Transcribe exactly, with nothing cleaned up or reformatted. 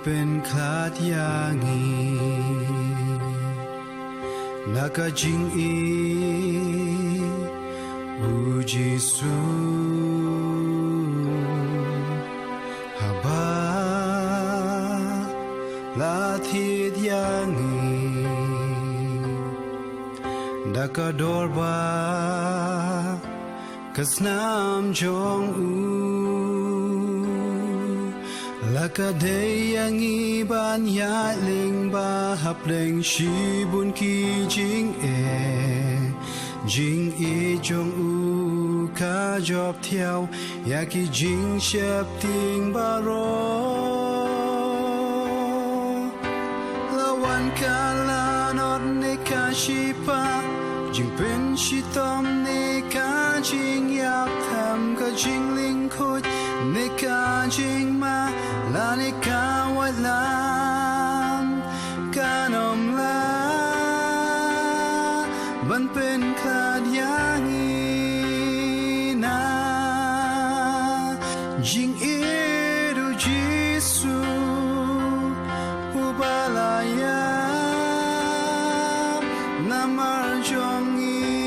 pynkhlad ïa ngi na ka jingïeit u Jisu. Haba la thied ïa ngi da ka dorbar ka snam jong u, la ka dei ïa ngi ban ïaid lyngba hapdeng shibun ki jingeh. Jingïeit jong u ka jop thiaw ïa ki jingsheptieng baroh. La wan ka lanot ne ka shipa, jingpynshitom ne ka jingïap, them ka jinglyngkhuid ne ka jingma, la ne ka waitlam, kan ym lah ban pynkhlad ïa ngi na jingïeit u Jisu, uba la ïap namar jong ngi.